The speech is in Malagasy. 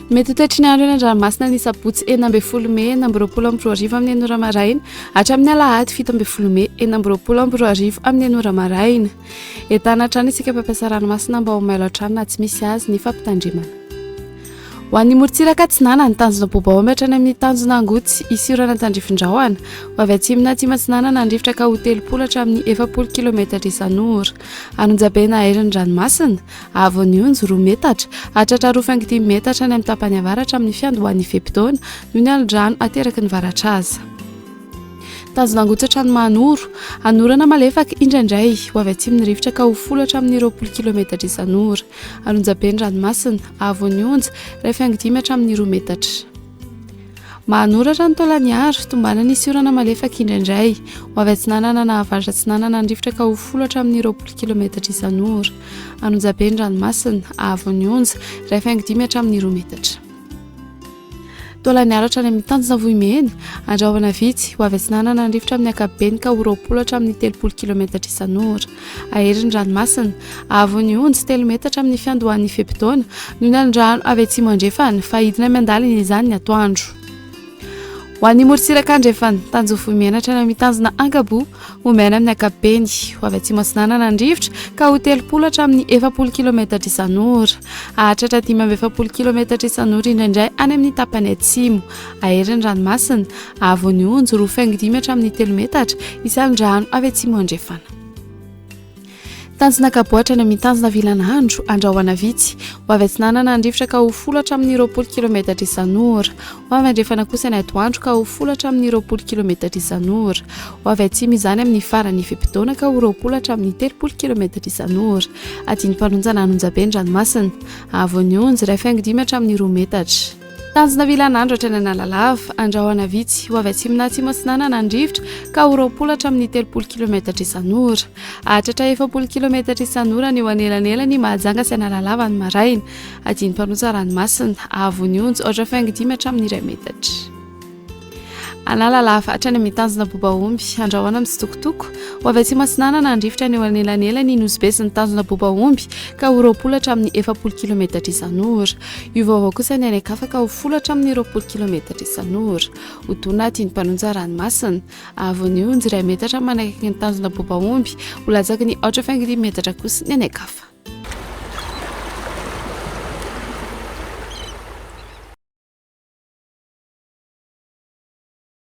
Mety ho toetry ny andro eny an-dranomasina ny sabotsy 16 mey 2026 amin'ny 6 ora maraina hatramin'ny alahady 17 mey 2026 amin'ny 6 ora maraina. Entanina hatrany isika mpampiasa ranomasina mba ho mailo hatrany na tsy misy azy ny fampitandremana. Ho an'ny morontsiraka atsinanana, tanjona Bobaomby hatrany amin'ny tanjona Angotsy, hisy orana tandrifin-drahona. Ho avy atsimo na atsimo atsinanana ny rivotra ka ho 30 hatramin'ny 40 kilometatra isan'ora. Anonjabe na aery ny ranomasina, haavon'ny onjy 2 metatra, hahatratra 2,5 metatra any amin'ny tapany avaratra amin'ny fiandohan'ny fe-potoana noho ny alon-drano ateraky ny varatraza. Tanjona Angotsy hatrany Mahanoro. Hanorana malefaka indraindray. Ho avy atsimo ny rivotra ka ho 10 hatramin'ny 20 kilometatra isan'ora. Anonjabe ny ranomasina. Haavon'ny onja, 1,5 hatramin'ny 2 metatra. Mahanoro hatrany Taolagnaro. Tombanana hisy orana malefaka indraindray. Ho avy atsinanana na avaratra atsinanana ny rivotra ka ho 10 hatramin'ny 20 kilometatra isan'ora. Anonjabe ny ranomasina. Haavon'ny onja, 1,5 hatramin'ny 2 metatra. Taolagnaro hatrany amin'ny tanjona Vohimena, andrahona vitsy, ho avy atsinanana ny rivotra amin'ny ankapobeny ka ho 20 hatramin'ny 30 kilometatra isan'ora. Hahery ny ranomasina. Haavon'ny onjy, 3 metatra amin'ny fiandohan'ny fe-potoana, noho ny alon-drano avy atsimo andrefana, fa hidina miandalina izany ny atoandro. Ho an'ny morontsiraka andrefana, tanjona Vohimena hatrany amin'ny tanjona Ankaboa, ho maina amin'ny ankapobeny. Ho avy atsimo atsinanana ny rivotra ka ho 30 hatramin'ny 40 kilometatra isan'ora. Hahatratra 45 kilometatra isan'ora indraindray any amin'ny tapany atsimo. Hahery ny ranomasina. Haavon'ny onjy, 2,5 hatramin'ny 3 metatra, isan'ny rano avy atsimo andrefana. Tanjona Kaboa hatrany amin'ny tanjona Vilanandro, andrahona vitsy. Ho avy atsinanana ny rivotra ka ho 10 hatramin'ny 20 kilometatra isan'ora. Ho avy andrefana kosa ny atoandro ka ho 10 hatramin'ny 20 kilometatra isan'ora. Ho avy atsimo izany amin'ny faran'ny fe-potoana ka ho 20 hatramin'ny 30 kilometatra isan'ora. Adin'ny-mpanonjana Anonjabe ny ranomasina. Haavon'ny onjy, 1,5 hatramin'ny 2 metatra. Tanjona Vilanandro hatrany Analalava, andrahona vitsy, ho avy atsimo na atsimo atsinanana ny rivotra ka ho 20 hatramin'ny 30 kilometatra isan'ora. Hahatratra 40 kilometatra isan'ora ny eo anelanelan'i Mahajanga sy Analalava ny maraina. Adin'ny mpanonja ranomasina, haavon'ny onjy, 4,5 hatramin'ny 1 metatra. Analalava hatrany amin'ny tanjona Bobaomby, andrahona mitsitokotoko. Ho avy atsimo atsinanana ny rivotra any eo anelanelan'i Nosy Be sy ny tanjona Bobaomby ka ho 20 hatramin'ny 40 kilometatra isan'ora. Hiovaova kosa ny any an-kafa ka ho 10 hatramin'ny 20 kilometatra isan'ora. Ho dona aty ny mpanonja ranomasina. Haavon'ny onjy, iray metatra manakaiky ny tanjona Bobaomby. Ho latsaky ny 4,5 metatra kosa ny any an-kafa.